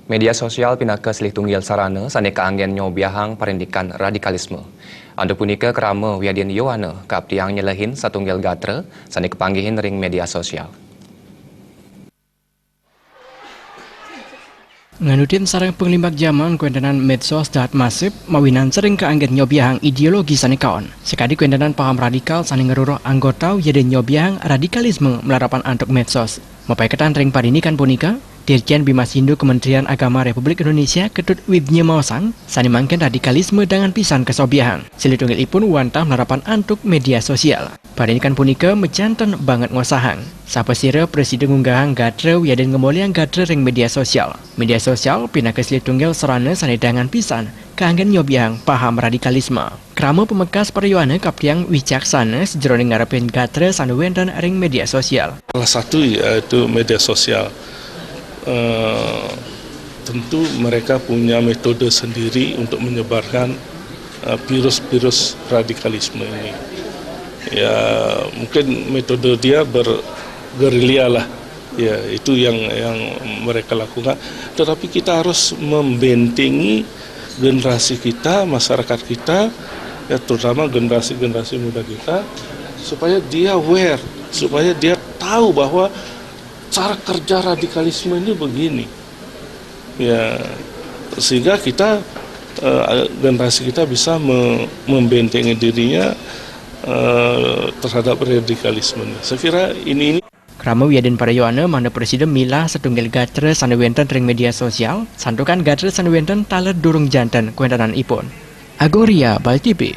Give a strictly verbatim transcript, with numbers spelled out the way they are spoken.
Media sosial pinaka silih tunggil sarana sane kaanggen nyobiahang parindikan radikalisme. Antuk punika krama wiadin Yowana kaptiang nyelehin satunggal gatra sane kapanggihin ring media sosial. Nganutin sareng panglimbak jaman, kawentenan medsos dahat masif mawinan sering kaanggen nyobiahang ideologi sane kaon. Sakadi kawentenan paham radikal sane ngruruh anggota wiadin nyobiahang radikalisme malarapan antuk medsos. Mapaiketan ring parindikan punika, Dirjen Bima Sindhu Kementerian Agama Republik Indonesia Ketut Widnya maosang, sane mangkin radikalisme dangan pisan kasobiahang. Silih tunggilipun wantah malarapan antuk media sosial. Parindikan punika majanten banget ngosahang, sapasira prasida ngunggahang gatra wiadin ngamolihang gatra ring media sosial. Media sosial pinaka silih tunggil sarana sane dangan pisan kaanggen nyobiahang paham radikalisme. Krama pamekas para yowana kaptiang wicaksana sajeroning ngarepin gatra sane wenten ring media sosial. Salah satu yaitu media sosial. Eh, tentu mereka punya metode sendiri untuk menyebarkan eh, virus-virus radikalisme ini. Ya, mungkin metode dia bergerilya lah. Ya, itu yang yang mereka lakukan. Tetapi kita harus membentengi generasi kita, masyarakat kita, ya, terutama generasi-generasi muda kita, supaya dia aware, supaya dia tahu bahwa cara kerja radikalisme ini begini. Ya, sehingga kita eh, generasi kita bisa me- membentengi dirinya eh, terhadap radikalisme. Saya kira ini ini Krama wiadin para yowana mangda prasida milah satunggal gatra sane wenten ring media sosial, santukan gatra sane wenten taler durung janten kawentenanipun. Agung Ria, Bali T V.